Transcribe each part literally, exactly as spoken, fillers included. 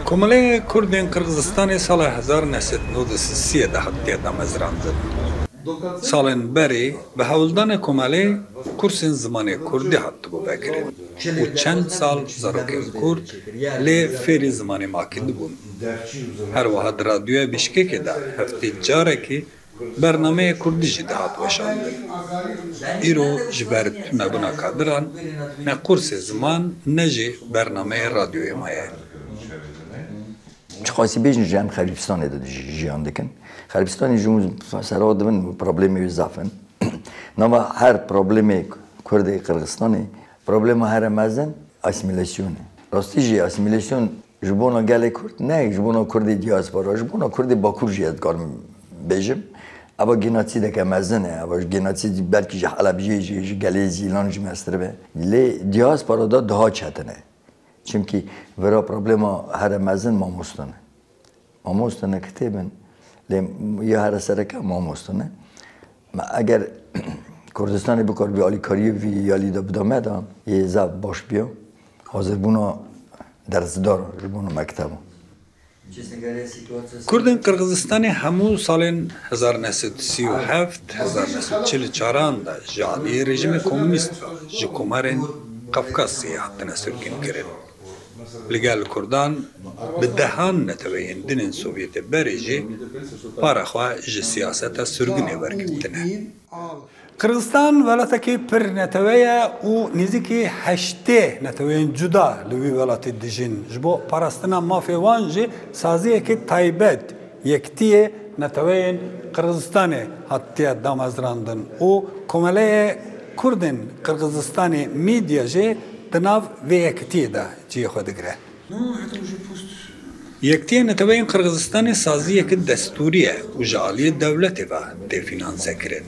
Komeleya Kurdên Qirgizistanê sala hezar neh sed nod û sisiyê de hatiye damezrandin. Salên berê bi hewldanê komelê kursên zimanê kurdî hatibû vekirin û çend sal zarokên kurd lê fêrî zimanê makî dibûn. Her wiha di radyoya Bîşkekê de heftê carekê bernameyê kurdî jî dihat weşandin. Îro ji ber tunebûna kadiran ne qursê ziman ne jî bernameyê radyoyê maye. Çiqasî bêjin jî em Xerîbistanê de ji-, jiyan dikin. Xerîbistanê ji hûn sera dibin problemê wê zaf in. Nava her problemê Kurdê Qirgistanê, problema here mezin asîmîlasyon e. Rastî jî asîmîlasyon ji bona gelê Kurd, ne ji bona Kurdê diaspora, ji bona Kurdê Bakur jî ez dikarim bêjim. Eva genocîdeke mezin e. Eva genocîd belkî ji Helebcê jî, ji gelê Zîlan jî mestir be. Lê diaspora de daha çetin e. Çimkî vira problema here mezin mamoste ne. Mamoste ne kitêb in, lê ya here sereke mamoste ne. Me eger Kurdistanê bikaribî alîkariyê vî yalî de bida me de, yê zaf baş biya. Hazirbûna dersdar ji bona mekteba. Kurdên Qirgizistanê hemû salên hezar neh sed sî û heft, hezar neh sed çil û çaran de ji aliyê rejîmê komûnîst ve ji komarên Kafkasyayê hatine sirgînkirin. Li gel Kurdan bi dehan neteweyên din ên Sovyetê berê jî para xwe ji siyaseta sirgînê wergirtine. Qirgizistan welatekî pir netewe ye û nêzîkî heştê neteweyên cuda li wî welatî dijîn. Ji bo parastina mafê wan jî saziyekî taybet, Yektiyê Neteweyên Qirgizistanê, hatiye damezrandin û Komeleyê Kurdên Qirgizistanê, Midya, jî di nav vê yekitiyê de cihê xwe digire. Yektiyê Neteweyên Qirgizistanê saziyeke destûrî ye û ji aliyê dewletê ve tê fînansekirin.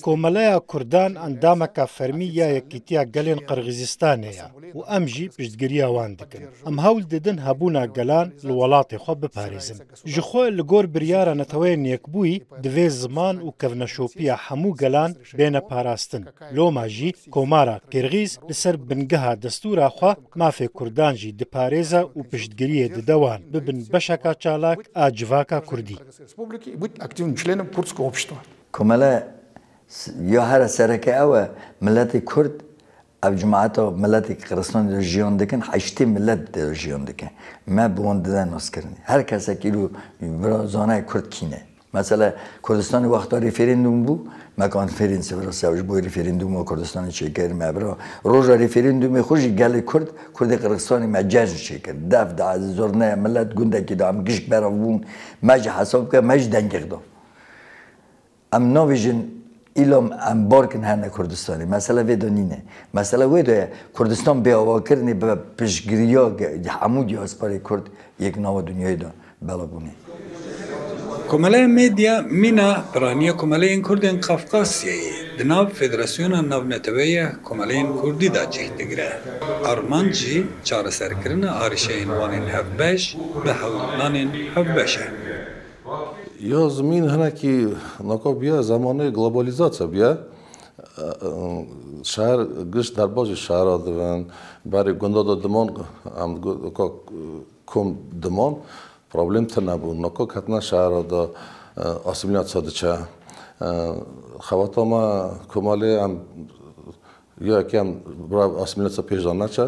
Komeleya Kurdan endameka fermî ya Yekîtiya Gelên Qirgizistanê ye û em jî piştgiriya wan dikin. Em hewl didin hebûna gelan li welatê xwe biparêzin. Ji xwe li gor biryara Neteweyên Yekbûyî divê ziman û kevneşopiya hemû gelan bêne parastin. Loma jî Komara Qirgîz li ser bingeha destûra xwe mafê Kurdan jî diparêze û piştgiriyê dide wan bibin beşeka çalak a civaka Kurdî. Komele s-, ya here sereke ew e, miletê Kurd, ev cemaeta miletê Qiristanê de jiyan dikin, heştê milet de jiyan dikin. Me bi wan dide naskirinê. Her kesek îro vira zane Kurd kî ne. Mesela Kurdistanê wexta referandum bû, me konferanse vira sew ji bo referanduma Kurdistanê çêkir, me vira roja referandumê xwe jî gelê Kurd, Kurdê Qiristanê me cejn çêkir. Def da, zurne, milet gundekî da, em gişk berav bûn, me jî hesab bike, me jî dengê xwe da. Em navêjin îlam em bar kin herne Kurdistanê. Mesele vê de nîne. Mesele wê de ye, Kurdistan bê avakirinê bi piştgiriya ge-, hemû diasporê Kurd yek nava dinyayê de bela bûne. Komeleya Medya mîna piraniya Komeleyên Kurdên Qafqasyayê di nav Federasyona Navneteweyê Komeleyên Kurdî de cih digire. Armanc jî çareserkirina arîşeyên wanên hevbeş bi hewldanên hevbeş e. Ya zimîn hinekî naka bûye, zemanê globalizatsiya bûye. Şehir, giş derbazî şehra dibin, berê gunda de diman, em gu-, ka kom diman, problem tune bû. Naka ketine şehra de, asîmîlatsiya diçe. Xebata me komelê em Ya yekê em bira asîmîlatsiya pêş de neçe.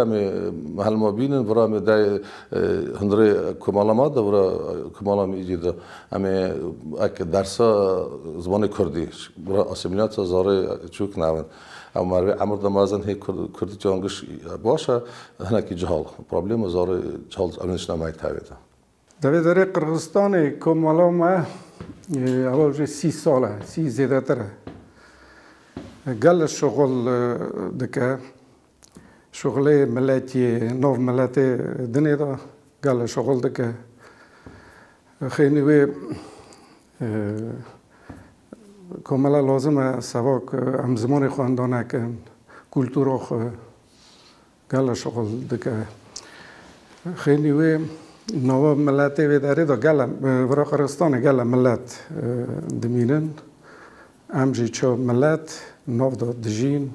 Em ê helma bînin, vira em ê dey, e, hundirê komala me de, vira komala me îdî de. Em ê ek dersa zimanê kurdî, vira asîmîlatsiya zarê çûk nabin. Em mervê emir de mezin hê kurd-, kurdî çangiş baş e, hinekî cihal. Problema zarê cihal em nişne mektebê de. Di vê derê Qirxizistanê komela me, e, ewa jê sî sal e, sî zêdetir e. Gelek şixul, e, dike. Şixulê miletiyê, nav miletê dinê de gelek şixul dike. Xênî wê, e, komela lazim e, sevak, e, em zimanê xwe enda nekin, kultura xwe. Gele şixul dike. Xênî wê nava miletê vê derê de gele, e, vira Qirxistanê gele milet, e, dimînin. Em jî çi milet nav de dijîn,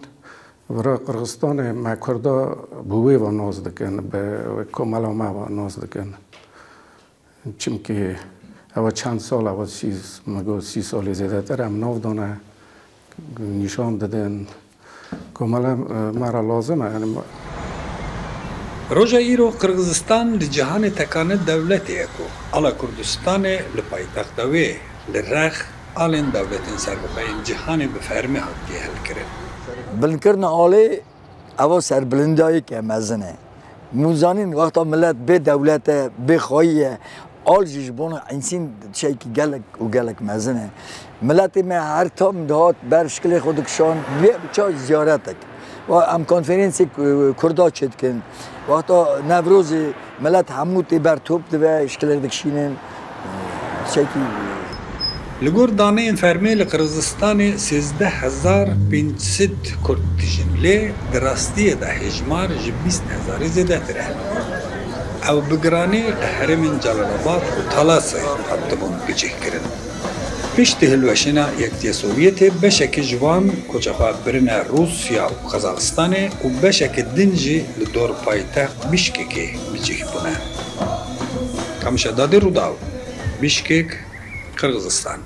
Vira Qirxistanê me Kurda bi wê ve nas dikin, bi komela me ve nas dikin. Çimkî ewa çend sal, ewa sî, min got sî salê zêdetir em nav dane, nîşan didin. Komela, e, me re lazim e, yani me- Roja îro Qirgizistan li cîhanê tekane dewletê ye ku ala Kurdistanê li paytexta wê, li rex alên dewletên serbixwe yên cîhanê bi fermî hatiye hilkirin. Bilinkirina alê, ewa serbilindiyayeke mezin e. Hûn zanîn, wexta milet bê dewlet e, bê xwayî ye, al jî ji bona însîn tiştekî gelek û gelek mezin e. Miletê me her tam dihat ber şikilê xwe dikişand, bê çax ziyaretek. Wa em konferensê ku-, Kurda çêdikin. Wexta Newrozê milet hemû tê ber top dibe, şikilê dikişînin. Tiştekî Li gor daneyên fermî li Qirgizistanê sêzdeh hezar pênc sed Kurd dijîn, lê di rastiyê de hêjmar ji bîst hezarî zêdetir e. Ew bi giranî li herêmên Celalabad û Talasê hatibûn bicihkirin. Piştî hilweşîna Yekitiya Sovyetê beşekî ji wan koça xwe birine Rûsya û Qazaxistanê û beşeke din jî li dor paytext Bişkekê bicih bûne. Kamişa Dadê, Rûdaw, Bişkek, Qirgizistan.